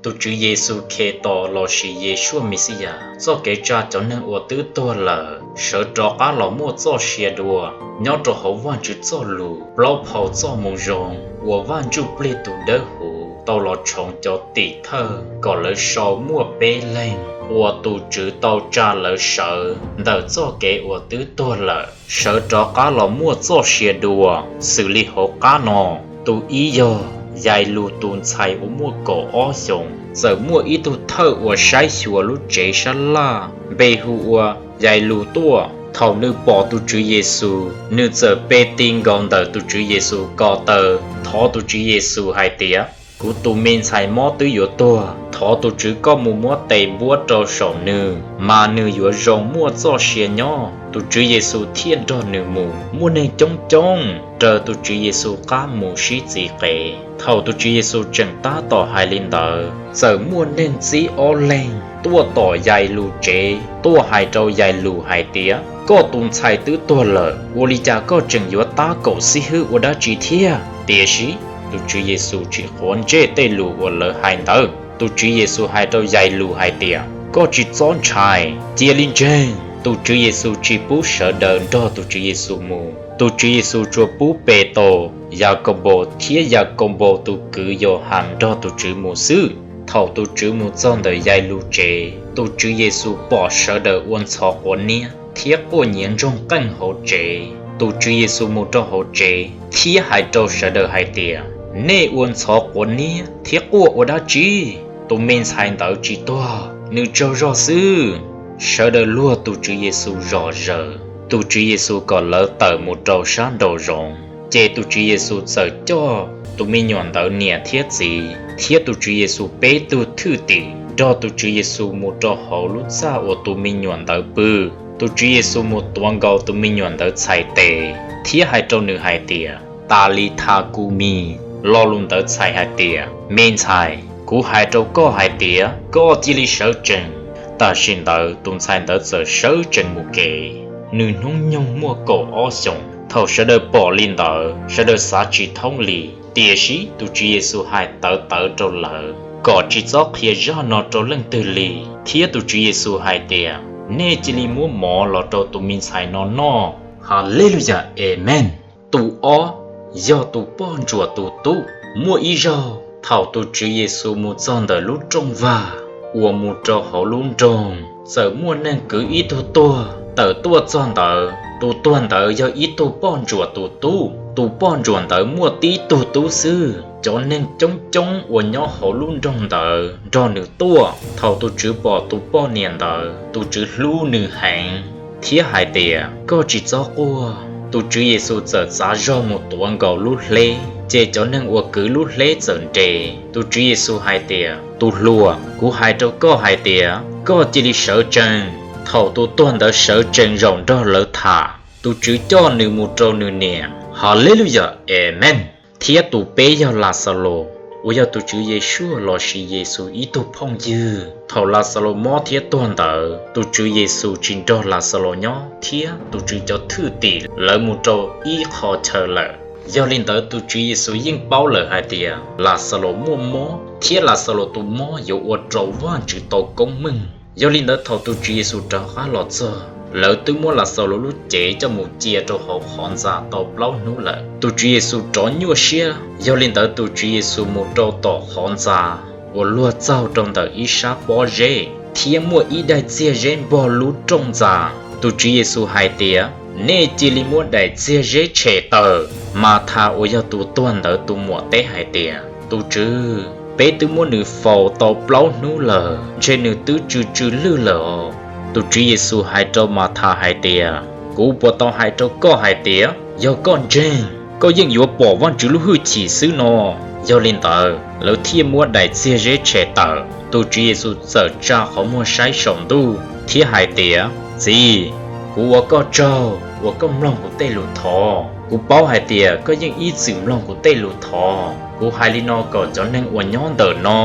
Tus Tswv Yexus Khetos lossis Yeshua Mexiyas txoj kev tsa cov neeg uas twb tuag lawm sawv rov qab los muaj txoj sia dua. Nyob rau hauv Vajtswv txoj lus, plaub phau Txojmoo Zoo uas Vaj Ntsujplig tus Dawbhuv tau los tshoov cov tim thawj kom lawv sau muaj peb leeg uas tus Tswv tau tsa lawv sawv ntawm txoj kev uas twb tuag lawm sawv rov qab los muaj txoj sia dua, xws li hauv qab no. Tus ib yog Yailus tus ntxhais uas muaj kaum ob xyoos. Txawm muaj ib tug thawj uas saib xyuas lub tsev sab laj npe hu ua Yailus tuaj. Thaum nws pom tus Tswv Yexus, nws txawm pe ti nkaus ntawm tus Tswv Yexus ko taw, thov tus Tswv Yexus hais tias, Kuv tus me ntxhais mob twb yuav tuag, thov tus Tswv koj mus muab tes npuab rau saum nws, mas nws yuav zoo muaj txoj sia nyob. Tus Tswv Yexus thiaj nrog nws mus. Muaj neeg coob coob raws tus Tswv Yexus qab mus sib txiv qev. Thaum tus Tswv Yexus tseem tab tom hais li ntawd, txawm muaj neeg txib ob leeg tuaj tom Yailus tsev, tuaj hais rau Yailus hais tias, Koj tus ntxhais twb tuag lawm, ua li cas koj tseem yuav tab kaum xib hwb ua dab tsi thiab? Tiam sis tus Tswv Yexus tsis quav ntsej tej lus uas lawv hais ntawd. Tus Tswv Yexus hais rau Yailus hais tias, Koj tsis txhob ntshai, cia li ntseeg. Tus Tswv Yexus tsis pub sawv daws nrog tus Tswv Yexus mus. Tus Tswv Yexus tsuas pub Petus, Yakaupaus thiab Yakaupaus tus kwv Yauhas nrog tus Tswv mus xwb. Thaum tus Tswv mus txog ntawm Yailus tsev, tus Tswv Yexus pom sawv daws ua ntxhov quav niab thiab quaj nyiav ntsoog qeej hauv tsev. Tus Tswv Yexus mus rau hauv tsev thiab hais rau sawv daws hais tias, Nej ua ntxhov quav niab thiab quaj ua dab tsi? Tus me ntxhais ntawd tsis tuag, nws tsaug zog xwb. Sawv daws luag tus Tswv Yexus zom zaws. Tus Tswv Yexus kom lawv tawm mus rau sab nraum zoov, ces tus Tswv Yexus txawm coj tus me nyuam ntawd niam thiab txiv thiab tus Tswv Yexus peb tug thwj tim nrog tus Tswv Yexus mus rau hauv lub txaj uas tus me nyuam ntawd pw. Tus Tswv Yexus mus tuav nkaus tus me nyuam ntawd txhais tes thiab hais rau nws hais tias, Talitha ku mis, lo lus ntawd txhais hais tias, Me ntxhais, kuv hais rau koj hais tias, koj cia li sawv tsees. Tam sim ntawd tus ntxhais ntawd txawm sawv tsees mus kev. Nws hnub nyoog muaj kaum ob xyoos. Thaum sawv daws pom li ntawd, sawv daws xav tsis thoob li. Tiam sis tus Tswv Yexus hais tawv tawv rau lawv kom tsis txhob qhia zaj no rau leej twg li, thiab tus Tswv Yexus hais tias, Nej cia li muab mov los rau tus me ntxhais no noj. Haleluyas, Amees. Tus ob yog tus poj ntsuam tus tub. Muaj ib zaug, thaum tus Tswv Yexus mus txog ntawm lub rooj vag uas mus rau hauv lub nroog, txawm muaj neeg kwv ib tug tuag tawm tuaj txog ntawd. Tus tuag ntawd yog ib tug poj ntsuam tus tub. Tus poj ntsuam ntawd muaj tib tug tub xwb. Cov neeg coob coob uas nyob hauv lub nroog ntawd nrog nws tuaj. Thaum tus Tswv pom tus poj niam ntawd, tus Tswv hlub nws heev thiab hais tias, Koj tsis txhob quaj. Tus Tswv Yexus txawm txav zog mus tuav nkaus lub hleb, ces cov neeg uas kwv lub hleb txawm nres. Tus Tswv Yexus hais tias, Tus hluas, kuv hais rau koj hais tias, koj cia li sawv tsees. Thaum tus tuag ntawd sawv tsees zaum nrog lawv tham, tus Tswv coj nws mus rau nws niam. Haleluyas, Amees. Thiab tus peb yog Laxalus, uas yog tus Tswv Yeshua lossis Yexus ib tug phooj ywg. Thaum Laxalus mob thiab tuag ntawd, tus Tswv Yexus tsis nrog Laxalus nyob thiab tus Tswv cov thwj tim lawv mus rau ib qho chaw lawm. Yog li ntawd, tus Tswv Yexus yeej paub lawm hais tias Laxalus muaj mob thiab Laxalus tus mob yuav ua rau Vajtswv tau koob meej. Yog li ntawd, thaum tus Tswv Yexus rov qab los txog, lawv twb muab Laxalus lub cev coj mus cia rau hauv qhov ntxa tau plaub hnub lawm. Tus Tswv Yexus rov nyuaj siab, yog li ntawd tus Tswv Yexus mus rau tom qhov ntxa uas luag txaug rau ntawm ib sab pob zeb, thiab muaj ib daim txiag zeb npog lub rooj ntxa. Tus Tswv Yexus hais tias, Nej cia li muab daim txiag zeb tshem tawm. Mathas uas yog tus tuag ntawd tus muam teb hais tias, Tus Tswv, peb twb muab nws faus tau plaub hnub lawm, ntshe nws twb tsw tsw lwj lawm os. Tus Tswv Yexus hais rau Mathas hais tias, Kuv puas tau hais rau koj hais tias, yog koj ntseeg, koj yeej yuav pom Vajtswv lub hwj chim xwb no? Yog li ntawd, lawv thiaj muab daim txiag zeb tshem tawm. Tus Tswv Yexus txawm tsa qhov muag saib saum ntuj thiab hais tias, Txiv, kuv ua koj tsaug uas koj mloog kuv tej lus thov. Kuv paub hais tias koj yeej ib txwm mloog kuv tej lus thov. Kuv hais li no kom cov neeg uas nyob ntawm no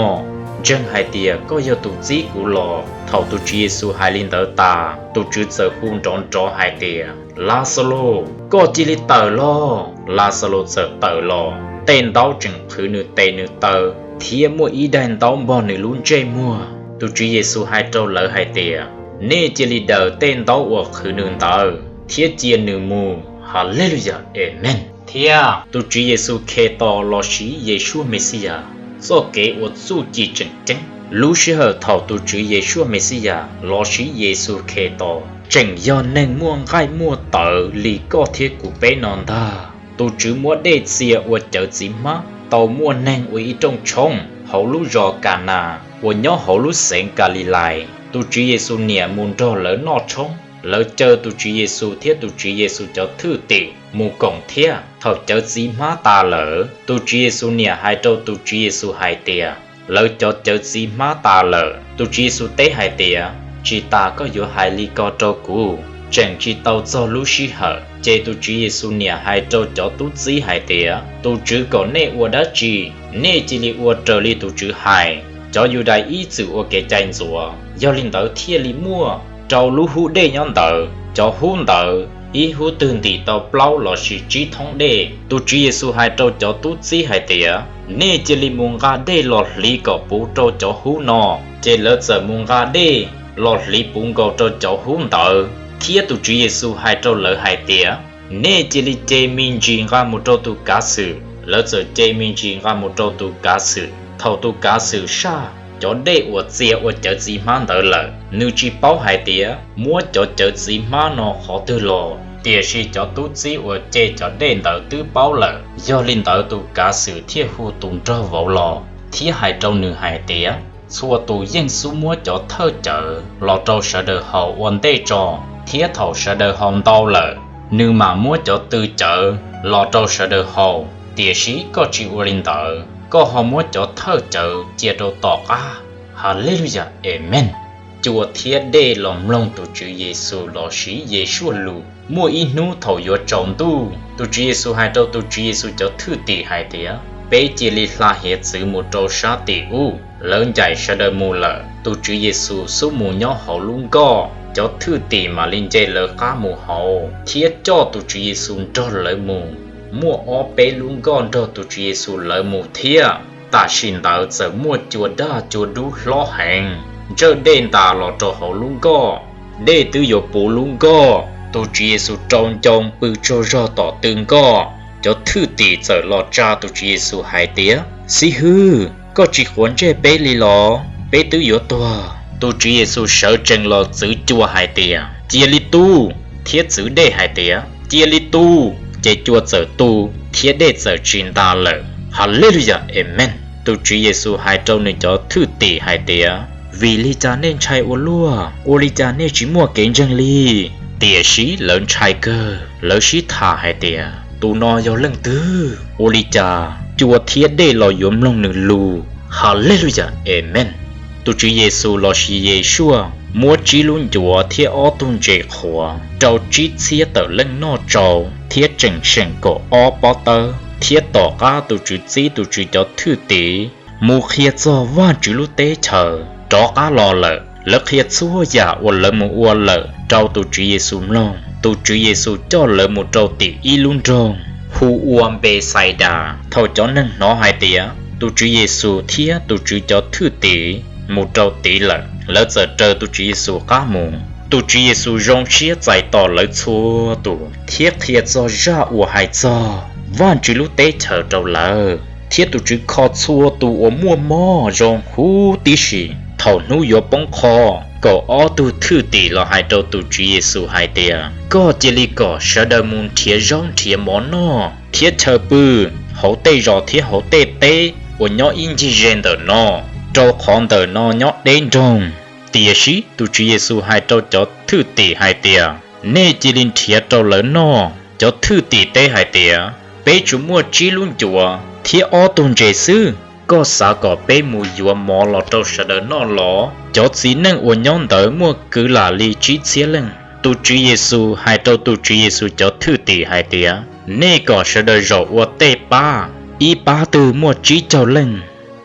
ntseeg hais tias koj yog tus txib kuv los. Thaum tus Tswv Yexus hais li ntawd tas, tus Tswv txawm hu nrov nrov hais tias, Laxalus, koj cia li tawm los! Laxalus txawm tawm los, tej ntaub tseem qhwv nws tes nws taw, thiab muaj ib daim ntaub npog nws lub ntsej muag. Tus Tswv Yexus hais rau lawv hais tias, Nej cia li daws tej ntaub uas qhwv nws ntawd thiab cia nws mus. Haleluyas, Amees. Thiab tus Tswv Yexus Khetos lossis Yeshua Mexiyas txoj kev ua txuj ci tseem ceeb. Lub sij hawm thaum tus Tswv Yeshua Mexiyas lossis Yexus Khetos tseem yog neeg muaj nqaij muaj tawv li koj thiab kuv peb no ntag. Tus Tswv muab dej txia ua cawv txiv hmab, tau muaj neeg ua ib rooj tshoob hauv lub zos Kanas uas nyob hauv lub xeev Kalilais. Tus Tswv Yexus niam mus nrog lawv noj tshoob. Lawv caw tus Tswv Yexus thiab tus Tswv Yexus cov thwj tim mus koom thiab. Thaum cawv txiv hmab tas lawm, tus Tswv Yexus niam hais rau tus Tswv Yexus hais tias, Lawv cov cawv txiv hmab tas lawm. Tus Tswv Yexus teb hais tias, Tsis tas koj yuav hais li ko rau kuv, tseem tsis tau txog lub sij hawm. Ces tus Tswv Yexus niam hais rau cov tub txib hais tias, Tus Tswv kom nej ua dab tsi, nej cia li ua raws li tus Tswv hais. Cov Yudais ib txwm ua kev cai ntxuav, yog li ntawd thiaj li muaj rau lub hub dej nyob ntawd. Cov hub ntawd ib hub twg ntim tau plaub lossis tsib thoob dej. Tus Tswv Yexus hais rau cov tub txib hais tias, Nej cia li mus nqa dej los hliv kom puv rau cov hub no. Ces lawv txawm mus nqa dej los hliv puv nkaus rau cov hub ntawd. Thiab tus Tswv Yexus hais rau lawv hais tias, Nej cia li ce me ntsis nqa mus rau tus kav xwm. Lawv txawm ce me ntsis nqa mus rau tus kav xwm. Thaum tus kav xwm saj cov dej uas txia ua cawv txiv hmab ntawd lawm, nws tsis paub hais tias muab cov cawv txiv hmab no qhov twg los, tiam sis cov tub txib uas ce cov dej ntawd twb paub lawm. Yog li ntawd tus kav xwm thiaj hu tus nraug vauv los thiab hais rau nws hais tias, Txhua tus yeej xub muab cov thawj cawv los rau sawv daws haus ua ntej tso, thiab thaum sawv daws haus ntau lawm, nws mam muab cov tw cawv los rau sawv daws haus. Tiam sis koj tsis ua li ntawd, koj ho muab cov thawj cawv cia rau tom qab. Haleluyas, Amees. Cua thiab dej los mloog tus Tswv Yexus lossis Yeshua lus. Muaj ib hnub thaum yuav tsaus ntuj, tus Tswv Yexus hais rau tus Tswv Yexus cov thwj tim hais tias, Peb cia li hla hiav txwv mus rau sab tim ub. Lawv ncaim sawv daws mus lawm, tus Tswv Yexus xub mus nyob hauv lub nkoj, cov thwj tim mam li nce lawv qab mus hauv thiab coj tus Tswv Yexus nrog lawv mus. Muaj ob peb lub nkoj nrog tus Tswv Yexus lawv mus thiab. Tam sim ntawd txawm muaj cua daj cua dub hlob heev ntsawj dej ntas los rau hauv lub nkoj, dej twb yuav puv lub nkoj. Tus Tswv Yexus rau ncoo pw tsaug zog tom tw nkoj. Cov thwj tim txawm los tsa tus Tswv Yexus hais tias, Xib hwb, koj tsis quav ntsej peb li los? Peb twb yuav tuag. Tus Tswv Yexus sawv tsees los txwv cua hais tias, Cia li tu! Thiab txwv dej hais tias, Cia li tu! Ces cua txawm tu, thiab dej txawm tsis ntas lawm. Haleluyas, Amees. Tus Tswv Yexus hais rau nws cov thwj tim hais tias, Vim li cas nej ntshai ua luaj? Ua li cas nej tsis muaj kev ntseeg li? Tiam sis lawv ntshai kawg, lawv sib tham hais tias, Tus no yog leej twg? Ua li cas cua thiab dej los yuav mloog nws lus? Haleluyas, Amees. Tus Tswv Yexus lossis Yeshua muab tsib lub ncuav thiab ob tug ntses qhuav rau tsib txhiab tawm leej noj tsau, thiab tseem seem kaum ob pob tawb. Thiab tom qab tus Tswv txib tus Tswv cov thwj tim mus qhia txog Vajtswv lub teb chaws rov qab los lawm. Lawv qhia txhua yam uas lawv mus ua lawm rau tus Tswv Yexus mloog. Tus Tswv Yexus coj lawv mus rau tim ib lub nroog hu ua Npexaidas. Thaum cov neeg hnov hais tias tus Tswv Yexus thiab tus Tswv cov thwj tim mus rau tid lawm, lawv txawm raws tus Tswv Yexus qab mus. Tus Tswv Yexus zoo siab txais tos lawv txhua tus thiab qhia txog zaj uas hais txog Vajtswv lub teb chaws rau lawv. Thiab tus Tswv kho txhua tus uas muaj mob zoo huv tib si. Thaum hnub yuav poob qho, kaum ob tug thwj tim los hais rau tus Tswv Yexus hais tias, Koj cia li kom sawv daws mus nrhiav zaub nrhiav mov noj thiab chaw pw hauv tej zos thiab hauv tej teb uas nyob ib ncig ze ntawm no, rau qhov ntawm no nyob deb nroog. Tiam sis tus Tswv Yexus hais rau cov thwj tim hais tias, Nej cia li nrhiav rau lawv noj. Cov thwj tim teb hais tias, Peb tsuas muaj tsib lub ncuav thiab ob tug ntses xwb. Koj xav kom peb mus yuav mov los rau sawv daws noj los? Cov txiv neej uas nyob ntawd muaj kwv lam li tsib txhiab leej. Tus Tswv Yexus hais rau tus Tswv Yexus cov thwj tim hais tias, Nej kom sawv daws zaum ua tej pab, ib pab twg muaj tsib caug leej.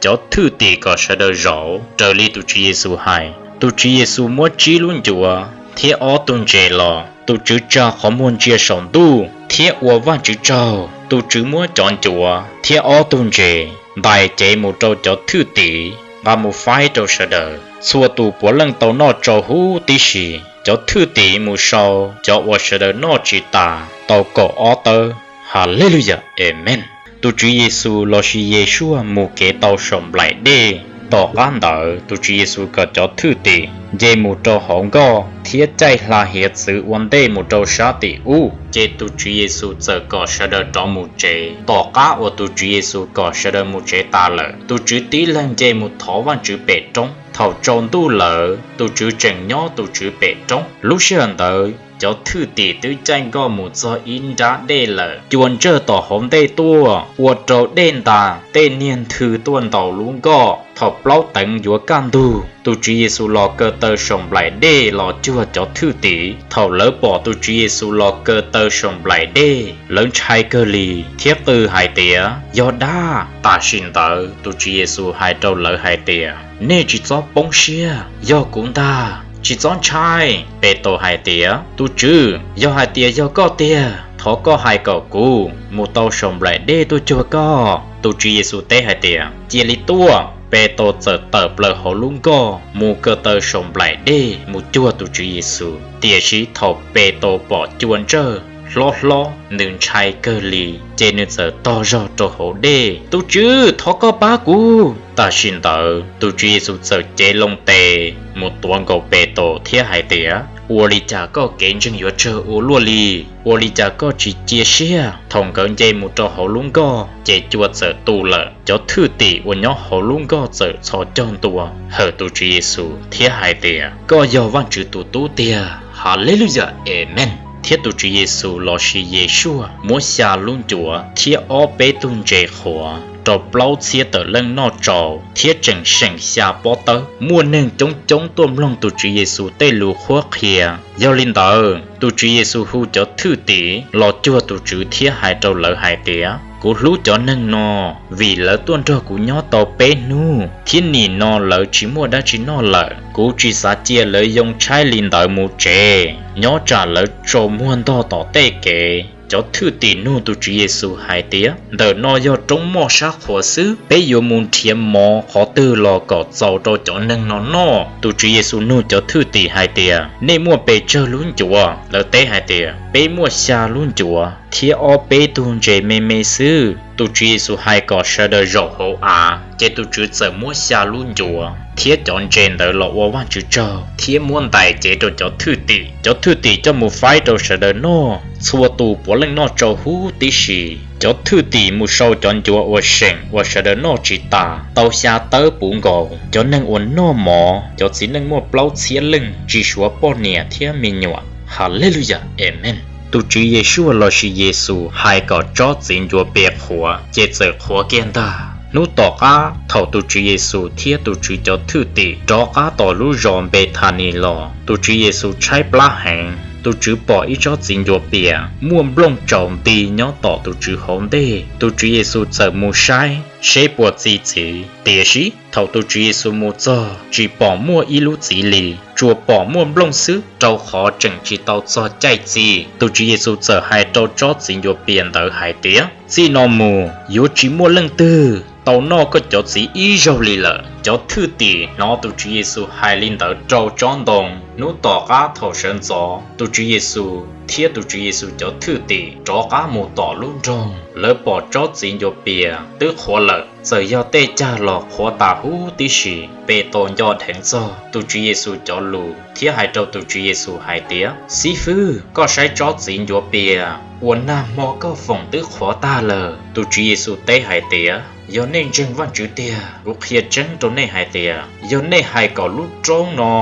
Cov thwj tim kom sawv daws zaum raws li tus Tswv Yexus hais. Tus Tswv Yexus muab tsib lub ncuav thiab ob tug ntses los, tus Tswv tsa qhov muag ntsia saum ntuj thiab ua Vajtswv tsaug. Tus Tswv muab cov ncuav thiab ob tug ntses ntais cev mus rau cov thwj tim nqa mus faib rau sawv daws. Txhua tus puav leej tau noj tsau huv tib si. Cov thwj tim mus sau cov uas sawv daws noj tsis tas tau kaum ob tawb. Haleluya, Amees. Tus Tswv Yexus lossis Yeshua mus kev tau saum nplaim dej. Tom qab ntawd tus Tswv Yexus kom cov thwj tim nce mus rau hauv nkoj thiab caij hla hiav txwv ua ntej mus rau sab tim ub, ces tus Tswv Yexus txawm kom sawv daws rov mus tsev. Tom qab uas tus Tswv Yexus kom sawv daws mus tsev tas lawm, tus Tswv tib leeg nce mus thov Vajtswv pem roob. Thaum tsaus ntuj lawm, tus Tswv tseem nyob tus Tswv pem roob. Lub sij hawm ntawd cov thwj tim twb caij nkoj mus txog ib nrab dej lawm. Cua ntsawj tom hauv ntej tuaj ua rau dej ntas, tej niag nthwv tuaj ntaus lub nkoj. Thaum plaub teev yuav kaj ntug, tus Tswv Yexus los kaw taw saum nplaim dej los cuag cov thwj tim. Thaum lawv pom tus Tswv Yexus los kaw taw saum nplaim dej, lawv ntshai kawg li thiab qw hais tias, Yog dab! Tam sim ntawd tus Tswv Yexus hais rau lawv hais tias, Nej tsis txhob poob siab, yog kuv ntag, tsis txhob ntshai. Petus hais tias, Tus Tswv, yog hais tias yog koj tiag, thov koj hais kom kuv mus tau saum nplaim dej tuaj cuag koj. Tus Tswv Yexus teb hais tias, Cia li tuaj. Petus txawm tawm plaws hauv lub nkoj mus kaw taw saum nplaim dej mus cuag tus Tswv Yexus. Tiam sis thaum Petus pom cua ntsawj hlob hlob, nws ntshai kawg li, ces nws txawm tog zog rau hauv dej, Tus Tswv, thov koj pab kuv! Tam sim ntawd tus Tswv Yexus txawm cev loo tes mus tuav nkaus Petus thiab hais tias, Ua li cas koj kev ntseeg yuav tsawg ua luaj li? Ua li cas koj tsis cia siab? Thaum nkawd nce mus rau hauv lub nkoj, ces cua txawm tu lawm. Cov thwj tim uas nyob hauv lub nkoj txawm txhos caug ntua hawm tus Tswv Yexus thiab hais tias, Koj yog Vajtswv tus Tub tiag. Haleluya, Amees. Thiab tus Tswv Yexus lossis Yeshua muab xya lub ncuav thiab ob peb tug ntses qhuav rau plaub txhiab tawm leej noj tsau, thiab tseem seem xya pob tawb. Muaj neeg coob coob tuaj mloog tus Tswv Yexus tej lus qhuab qhia. Yog li ntawd, tus Tswv Yexus hu cov thwj tim los cuag tus Tswv thiab hais rau lawv hais tias, Kuv hlub cov neeg no, vim lawv tuaj nrog kuv nyob tau peb hnub, thiab nim no lawv tsis muaj dab tsi noj lawm. Kuv tsis xav cia lawv yoo tshaib li ntawd mus tsev, nyob tsam lawv tsaus muag ntog tom tej kev. Cov thwj tim nug tus Tswv Yexus hais tias, Ntawm no yog roob moj sab qhuav xwb, peb yuav mus nrhiav mov qhov twg los kom txaus rau cov neeg no noj? Tus Tswv Yexus nug cov thwj tim hais tias, Nej muaj pes tsawg lub ncuav? Lawv teb hais tias, Peb muaj xya lub ncuav thiab ob peb tug ntses me me xwb. Tus Tswv Yexus hais kom sawv daws zaum hauv av, ces tus Tswv txawm muab xya lub ncuav thiab cov ntses ntawd los ua Vajtswv tsaug thiab muab ntais cev rau cov thwj tim. Cov thwj tim coj mus faib rau sawv daws noj, txhua tus puav leej noj tsau huv tib si. Cov thwj tim mus sau cov ncuav uas seem uas sawv daws noj tsis tas tau xya tawb puv nkaus. Cov neeg uas noj mov, cov txiv neej muaj plaub txhiab leej tsis suav poj niam thiab me nyuam. Haleluya, Amees. Tus Tswv Yeshua lossis Yexus hais kom tsob txiv ncuav pias qhuav, ces txawm qhuav kiag ntag. Hnub tom qab thaum tus Tswv Yexus thiab tus Tswv cov thwj tim rov qab tom lub zos Npethanis los, tus Tswv Yexus tshaib plab heev. Tus Tswv pom ib tsob txiv ncuav pias muaj nplooj tsaus nti nyob tom tus Tswv hauv ntej. Tus Tswv Yexus txawm mus saib seb puas txi txiv. Tiam sis thaum tus Tswv Yexus mus txog, tsis pom muaj ib lub txiv li, tsuas pom muaj nplooj xwb, rau qhov tseem tsis tau txog caij txi. Tus Tswv Yexus txawm hais rau tsob txiv ncuav pias ntawd hais tias, Txij no mus yuav tsis muaj leej twg tau noj koj cov txiv ib zaug li lawm. Cov thwj tim hnov tus Tswv Yexus hais li ntawd rau tsob ntoo. Hnub tom qab thaum sawv ntxov, tus Tswv Yexus thiab tus Tswv Yexus cov thwj tim rov qab mus tom lub nroog. Lawv pom tsob txiv ncuav pias twb qhuav lawm, txawm yog tej cag los qhuav tas huv tib si. Petus nco dheev txog tus Tswv Yexus cov lus thiab hais rau tus Tswv Yexus hais tias, Xib fwb, koj saib tsob txiv ncuav pias uas nag hmo koj foom twb qhuav tag lawm. Tus Tswv Yexus teb hais tias, Yog nej ntseeg Vajtswv tiag, kuv qhia tseeb rau nej hais tias, yog nej hais kom lub roob no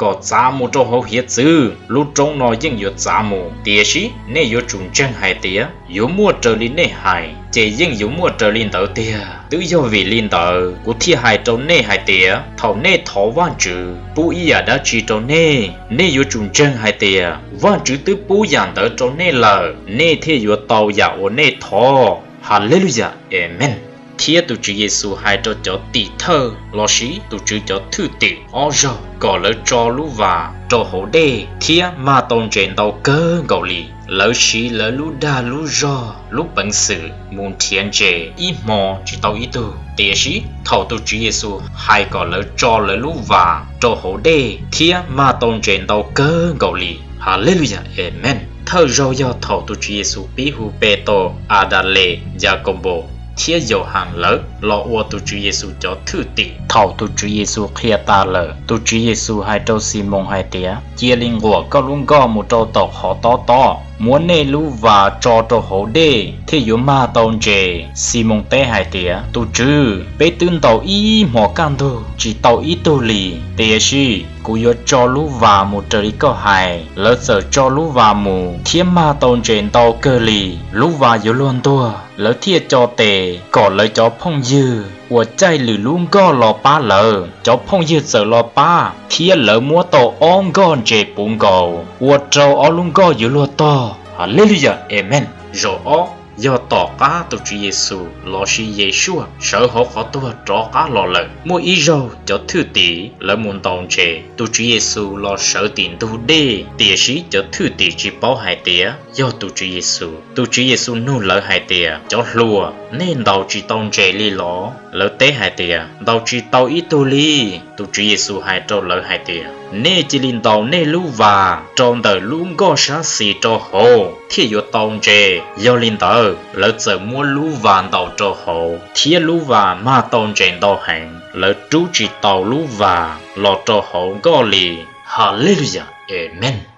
kom txav mus rau hauv hiav txwv, lub roob no yeej yuav txav mus. Tiam sis nej yuav tsum ntseeg hais tias yuav muaj raws li nej hais, ces yeej yuav muaj raws li ntawd tiag. Twb yog vim li ntawd kuv thiaj hais rau nej hais tias, thaum nej thov Vajtswv pub ib yam dab tsi rau nej, nej yuav tsum ntseeg hais tias Vajtswv twb pub yam ntawd rau nej lawm, nej thiaj yuav tau yam uas nej thov. Haleluya, Amees. Thiab tus Tswv Yexus hais rau cov tim thawj lossis tus Tswv cov thwj tim ob zaug kom lawv tso lub vas rau hauv dej thiab mag tau ntses ntau kawg nkaus li. Lawv siv lawv lub dag lub zog lub peev xwm mus nrhiav ntses ib hmo tsis tau ib tug, tiam sis thaum tus Tswv Yexus hais kom lawv tso lawv lub vas rau hauv dej thiab mag tau ntses ntau kawg nkaus li. Haleluyas, amees. Thawj zaug yog thaum tus Tswv Yexus pib hu Petus, Adales, Yakaunpaus thiab Yauhas lawv los ua tus Tswv Yexus cov thwj tim. Thaum tus Tswv Yexus qhia tas lawm, tus Tswv Yexus hais rau Ximoos hais tias, Cia li nquam koj lub nkoj mus rau tom qhov tob tob, muab nej lub vas tso rau hauv dej thiaj yuav mag tau ntses. Ximoos teb hais tias, Tus Tswv, peb twb ntaus ib hmos kaj ntug tsis tau ib tug li, tiam sis kuv yuav tso lub vas mus raws li koj hais. Lawv txawm tso lub vas mus thiab mag tau ntses ntau kawg li. Lub vas yuav luag ntuag, lawv thiaj co tes kom lawv cov phooj ywg uas caij lwm lub nkoj los pab lawv. Cov phooj ywg txawm los pab thiab lawv muab tau ob nkoj ntses puv nkaus, ua rau ob lub nkoj yuav luag tog. Haleluyas, amees. Zaum ob yog tom qab tus Tswv Yexus lossis Yeshua sawv hauv qhov tuag rov qab los lawm, muaj ib zaug cov thwj tim lawv mus ntaus ntses, tus Tswv Yexus los sawv tim ntug dej, tiam sis cov thwj tim tsis paub hais tias yog tus Tswv Yexus. Tus Tswv Yexus nug lawv hais tias, Cov hluas, nej ntaus tsis tau ntses li los? Lawv teb hais tias, Ntaus tsis tau ib tug li. Tus Tswv Yexus hais rau lawv hais tias, Nej cia li ntaus nej lub vas rau ntawm lub nkoj sab xis rau hauv thiaj yuav tau ntses. Yog li ntawd, lawv txawm muab lub vas ntaus rau hauv thiab lub vas mag tau ntses ntau heev. Lawv rub tsis taus lub vas los rau hauv nkoj li. Haleluyas, amees.